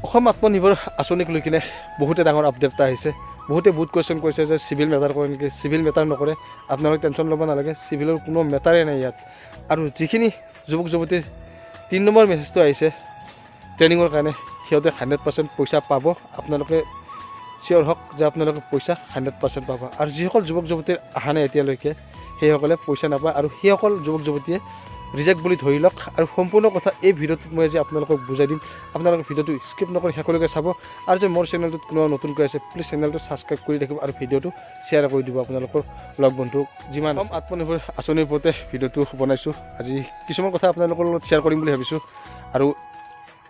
অসম আত্মনিৰ্ভৰ আঁচনিক লৈ কিনে বহুতে ডাঙৰ আপডেট এটা আহিছে। বহুতে বহুত কুৱেশ্যন কৰিছে যে চিভিল মেটাৰ কৰে নেকি? চিভিল মেটাৰ নকৰে, আপোনালোকে টেনশ্যন ল'ব নালাগে, চিভিলৰ কোনো মেটাৰে নাই ইয়াত। আৰু যিখিনি যুৱক যুৱতীৰ 3 নম্বৰ মেছেজটো আহিছে ট্ৰেইনিঙৰ কাৰণে, সিহঁতে 100% পইচা পাব। আপোনালোকে চিয়'ৰ হওক যে আপোনালোকে পইচা 100% পাব। আৰু যিসকল যুৱক যুৱতীৰ অহা নাই এতিয়ালৈকে, সেইসকলে পইচা নাপায় আৰু সেইসকল যুৱক যুৱতীয়ে ৰিজেক্ট বুলি ধৰি লওক। আৰু সম্পূৰ্ণ কথা এই ভিডিঅ'টোত মই আজি আপোনালোকক বুজাই দিম। আপোনালোকে ভিডিঅ'টো স্কিপ নকৰি শেষলৈকে চাব। আৰু যে মোৰ চেনেলটোত কোনোবা নতুনকৈ আছে, প্লিজ চেনেলটো ছাবস্ক্ৰাইব কৰি ৰাখিব আৰু ভিডিঅ'টো শ্বেয়াৰ কৰি দিব আপোনালোকৰ লগ বন্ধুক যিমান। অসম আত্মনিৰ্ভৰ আঁচনিৰ ওপৰতে ভিডিঅ'টো বনাইছোঁ আজি, কিছুমান কথা আপোনালোকৰ লগত শ্বেয়াৰ কৰিম বুলি ভাবিছোঁ। আৰু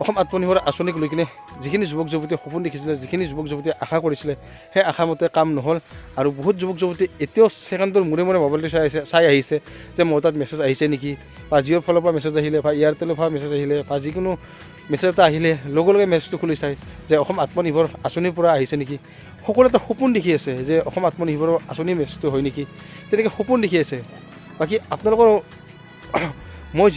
অসম আত্মনিৰ্ভৰ আঁচনিক লৈ কিনে যিখিনি যুৱক যুৱতীয়ে সপোন দেখিছিলে, যিখিনি যুৱক যুৱতীয়ে আশা কৰিছিলে, সেই আশামতে কাম নহ'ল। আৰু বহুত যুৱক যুৱতী এতিয়াও ছেকেণ্ডৰ মূৰে মূৰে মোবাইলটো চাই আহিছে যে মোৰ তাত মেছেজ আহিছে নেকি, বা জিঅ'ৰ ফালৰ পৰা মেছেজ আহিলে, বা এয়াৰটেলৰ পৰা মেছেজ আহিলে, বা যিকোনো মেছেজ এটা আহিলে লগে লগে মেছেজটো খুলি চায় যে অসম আত্মনিৰ্ভৰ আঁচনিৰ পৰা আহিছে নেকি। সকলোৱে এটা সপোন দেখি আছে যে অসম আত্মনিৰ্ভৰ আঁচনিৰ মেছেজটো হয় নেকি, তেনেকৈ সপোন দেখি আছে। বাকী আপোনালোকৰ মই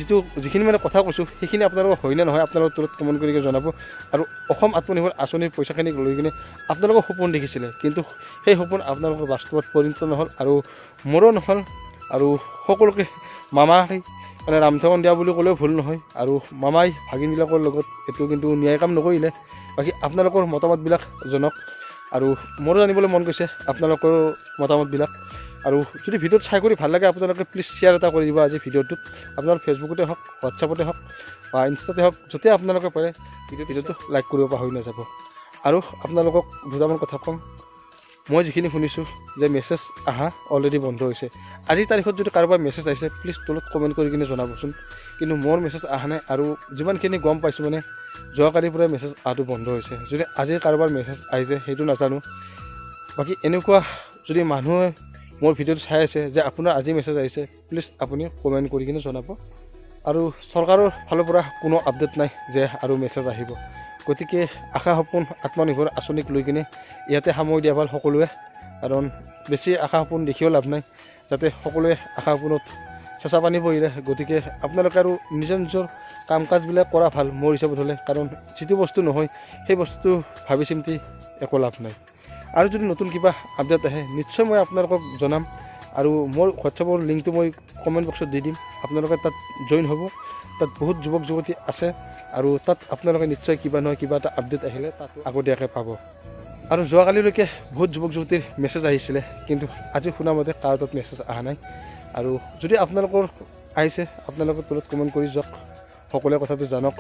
যিখিনি মানে কথা কৈছোঁ, সেইখিনি আপোনালোকৰ হয়নে নহয় আপোনালোকৰ তলত কমেণ্ট কৰি জনাব। আৰু অসম আত্মনিৰ্ভৰ আঁচনিৰ পইচাখিনিক লৈ কিনে আপোনালোকৰ সপোন দেখিছিলে, কিন্তু সেই সপোন আপোনালোকৰ বাস্তৱত পৰিণত নহ'ল আৰু মোৰো নহ'ল। আৰু সকলোকে মামাই মানে ৰামঠগন দিয়া বুলি ক'লেও ভুল নহয়। আৰু মামাই ভাগিনবিলাকৰ লগত এইটো কিন্তু ন্যায় কাম নকৰিলে। বাকী আপোনালোকৰ মতামতবিলাক জনাওক, আৰু মোৰো জানিবলৈ মন গৈছে আপোনালোকৰ মতামতবিলাক। আৰু যদি ভিডিঅ'টো চাই কৰি ভাল লাগে, আপোনালোকে প্লিজ শ্বেয়াৰ এটা কৰি দিব আজি ভিডিঅ'টোত, আপোনালোক ফেচবুকতে হওক, হোৱাটছএপতে হওক বা ইনষ্টাতে হওক, য'তে আপোনালোকে পাৰে ভিডিঅ'টো লাইক কৰিব পাহৰি নাযাব। আৰু আপোনালোকক দুটামান কথা ক'ম। মই যিখিনি শুনিছোঁ যে মেছেজ অহা অলৰেডি বন্ধ হৈছে। আজিৰ তাৰিখত যদি কাৰোবাৰ মেছেজ আহিছে, প্লিজ তলত কমেণ্ট কৰি কিনে জনাবচোন। কিন্তু মোৰ মেছেজ অহা নাই আৰু যিমানখিনি গম পাইছোঁ মানে যোৱাকালিৰ পৰাই মেছেজ অহাটো বন্ধ হৈছে। যদি আজি কাৰোবাৰ মেছেজ আহিছে সেইটো নাজানো। বাকী এনেকুৱা যদি মানুহে মোৰ ভিডিঅ'টো চাই আছে যে আপোনাৰ আজি মেছেজ আহিছে, প্লিজ আপুনি কমেণ্ট কৰি কিনে জনাব। আৰু চৰকাৰৰ ফালৰ পৰা কোনো আপডেট নাই যে আৰু মেছেজ আহিব। গতিকে আশা সপোন আত্মনিৰ্ভৰ আঁচনিক লৈ কিনে ইয়াতে সামৰি দিয়া ভাল সকলোৱে, কাৰণ বেছি আশা সপোন দেখিও লাভ নাই, যাতে সকলোৱে আশা সপোনত চেঁচা পানী পৰিলে। গতিকে আপোনালোকে আৰু নিজৰ নিজৰ কাম কাজবিলাক কৰা ভাল মোৰ হিচাপত হ'লে, কাৰণ যিটো বস্তু নহয় সেই বস্তুটো ভাবি চিন্তি একো লাভ নাই। আৰু যদি নতুন কিবা আপডেট আহে, নিশ্চয় মই আপোনালোকক জনাম। আৰু মোৰ হোৱাটছএপৰ লিংকটো মই কমেণ্ট বক্সত দি দিম, আপোনালোকে তাত জইন হ'ব। তাত বহুত যুৱক যুৱতী আছে আৰু তাত আপোনালোকে নিশ্চয় কিবা নহয় কিবা এটা আপডেট আহিলে তাত আগতীয়াকৈ পাব। আৰু যোৱাকালিলৈকে বহুত যুৱক যুৱতীৰ মেছেজ আহিছিলে, কিন্তু আজি শুনামতে কাৰো তাত মেছেজ অহা নাই। আৰু যদি আপোনালোকৰ আহিছে, আপোনালোকে তলত কমেণ্ট কৰি যাওক, সকলোৱে কথাটো জানক।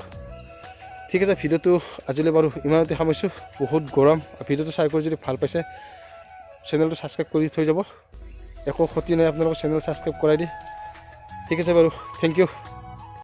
ঠিক আছে, ভিডিঅ'টো আজিলৈ বাৰু ইমানতে সামৰিছোঁ। বহুত গৰম। ভিডিঅ'টো চাই কৰি যদি ভাল পাইছে, চেনেলটো ছাবস্ক্ৰাইব কৰি থৈ যাব, একো ক্ষতি নাই আপোনালোকৰ চেনেল ছাবস্ক্ৰাইব কৰাই দি। ঠিক আছে বাৰু, thank U.